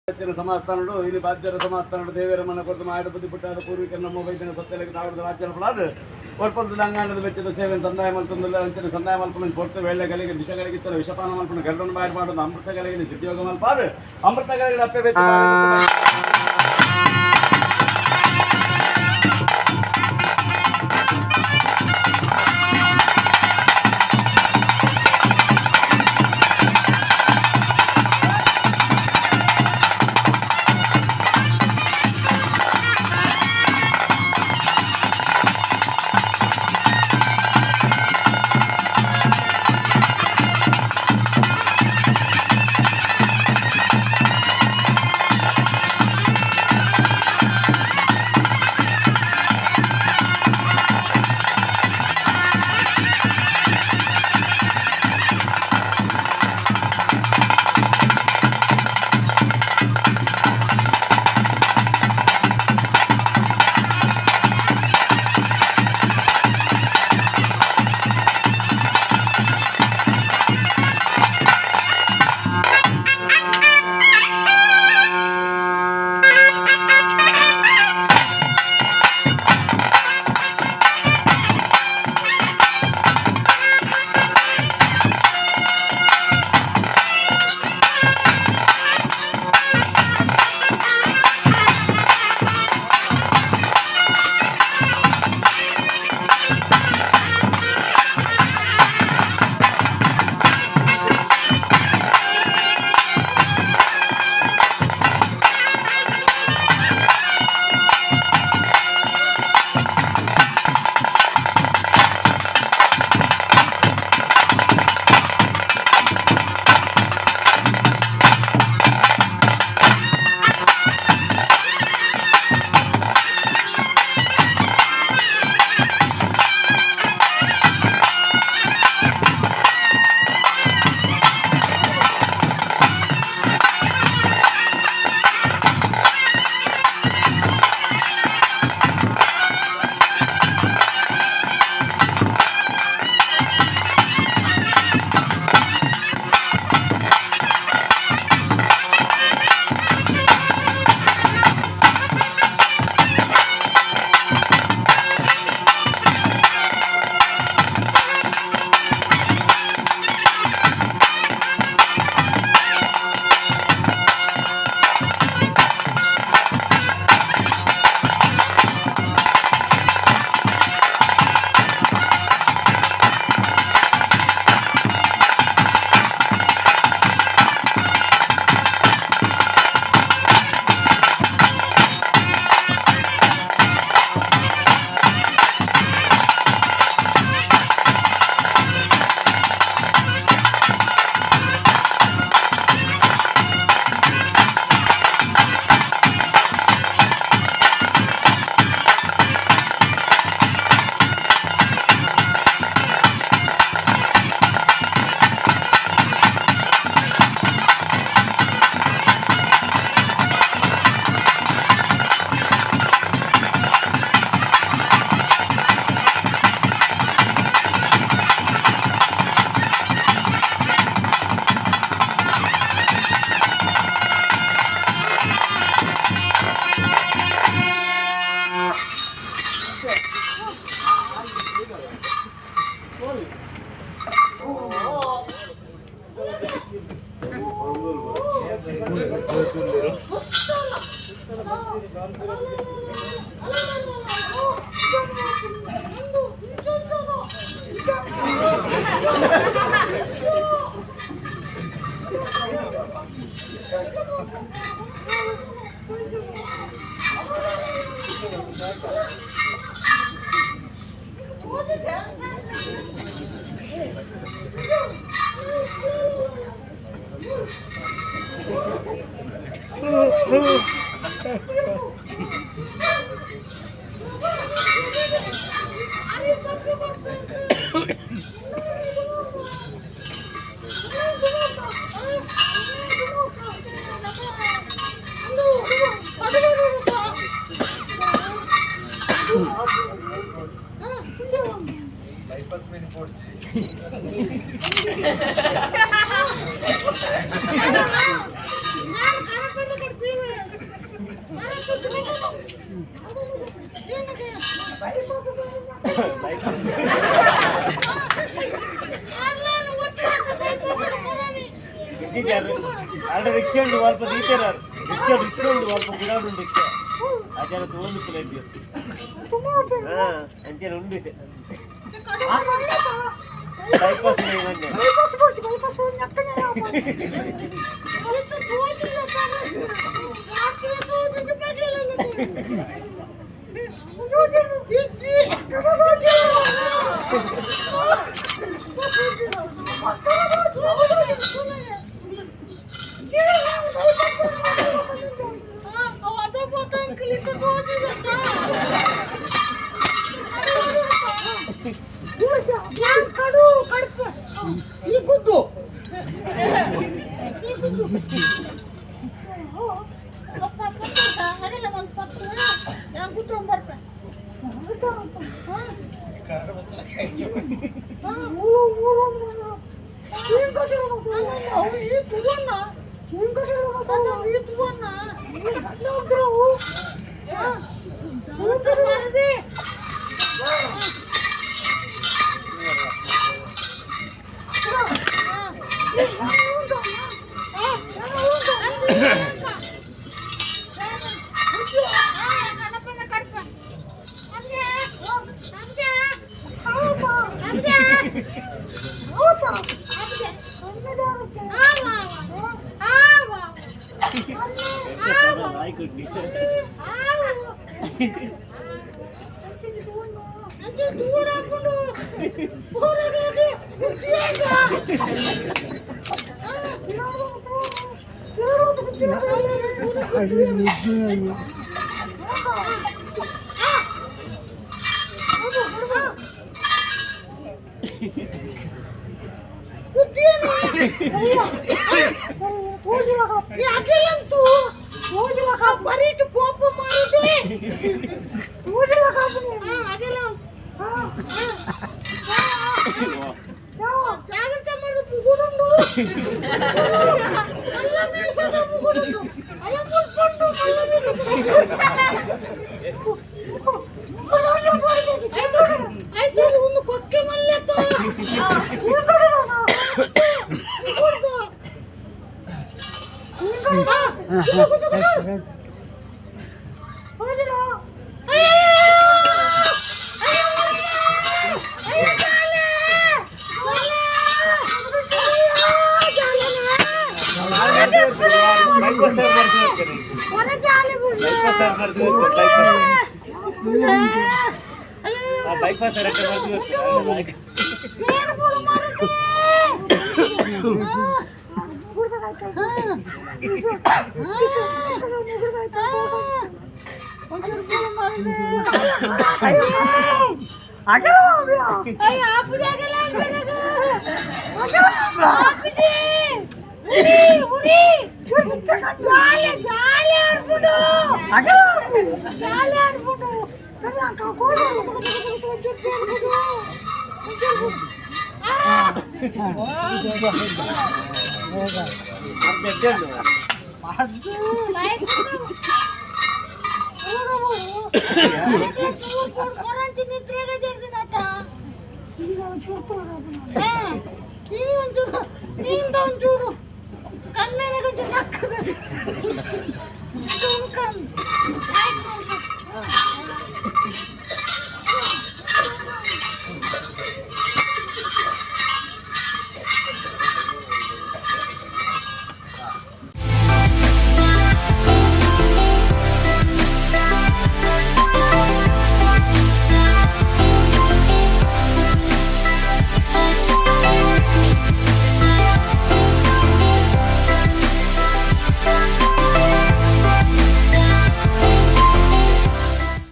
ಸಮಾಸ್ಥಾನಡು ಇಲ್ಲಿ ಬಾಧ್ಯರ ಸಮಾಸ್ಥಾನಡು ದೇವರ ಮನ ಕೊಟ್ಟು ಮಾಯದ ಬುದ್ಧಿ ಪುಟ್ಟಾದ ಪೂರ್ವಿಕರ ನಮ್ಮ ವೈದ್ಯನ ಸತ್ಯಲೆಗೆ ತಾವರದ ರಾಜ್ಯನ ಫಲಾದ ಒರ್ಪಂತ ದಂಗಾಂಡದ ಬೆಚ್ಚದ ಸೇವೆ ಸಂದಾಯ ಮಲ್ತೊಂದುಲ್ಲ ಅಂಚಿನ ಸಂದಾಯ ಮಲ್ಪನ ಪೊರ್ತು ವೇಳೆಗಳಿಗೆ ವಿಷಗಳಿಗೆ ವಿಷಪಾನ ಮಲ್ಪನ ಗರುಡನ ಬಾಯಿ ಮಾಡೋದು ಅಮೃತಗಳಿಗೆ ಸಿದ್ಧಿಯೋಗ ಮಲ್ಪಾದ ಅಮೃತಗಳಿಗೆ ಅಪ್ಪೆ ಬೆಚ್ಚ. ನಾನು ಕರಕೊಂಡು. ಅಡ ರಿಕ್ಷಾ ಉಂಡು ಅಲ್ಪ ದೀತೆರ ರಿಕ್ಷಾ ರಿಕ್ಷಾ ಉಂಡು ಅಲ್ಪ ಗಿಡ ಉಂಡು ರಿಕ್ಷಾ ಆಚಾರ ತೋಂದು ಪ್ಲೇಟ್. ಹಾ, ಅಂಚೆನೆ ಉಂಡು. ಬೈಪಾಸ್ ಮೊನ್ನೆ. ಕಡು ಕಡುಪ ಈ ಗುದ್ದು ಈ ಗುದ್ದು ಅಪ್ಪ ಅದೆಲ್ಲ ಒಂದು ಪತ್ತು ನಾನು ಗುದ್ದು ಬರ್ಪೆ. ಅವು ಈ ತುವನ್ನ ಈ ತುವನ್ನ ಬರದೆ. ನಾಯಿ ಬರೀಟು ಪೋಪ ಮಾರುದೆ. ಜಾಗ್ರತೆ ಮಾಡು, ಮುಗುಡುಂಡು ಅಲ್ಲ, ಮೀಸದ ಮುಗುಡುಂಡು ಅಲ್ಲ, ಮುಲ್ಪುಂಡು ಮಲ್ಲ. ಆಯ್ತು, ಒಂದು ಕೊಕ್ಕೆ ಮಲ್ಲೆತ್ತ. ಬೈಪಾಸ್ ಒಂಚೂರು ಕಮ್ಮಿನ కొంచెం ನಕ್ಕದ.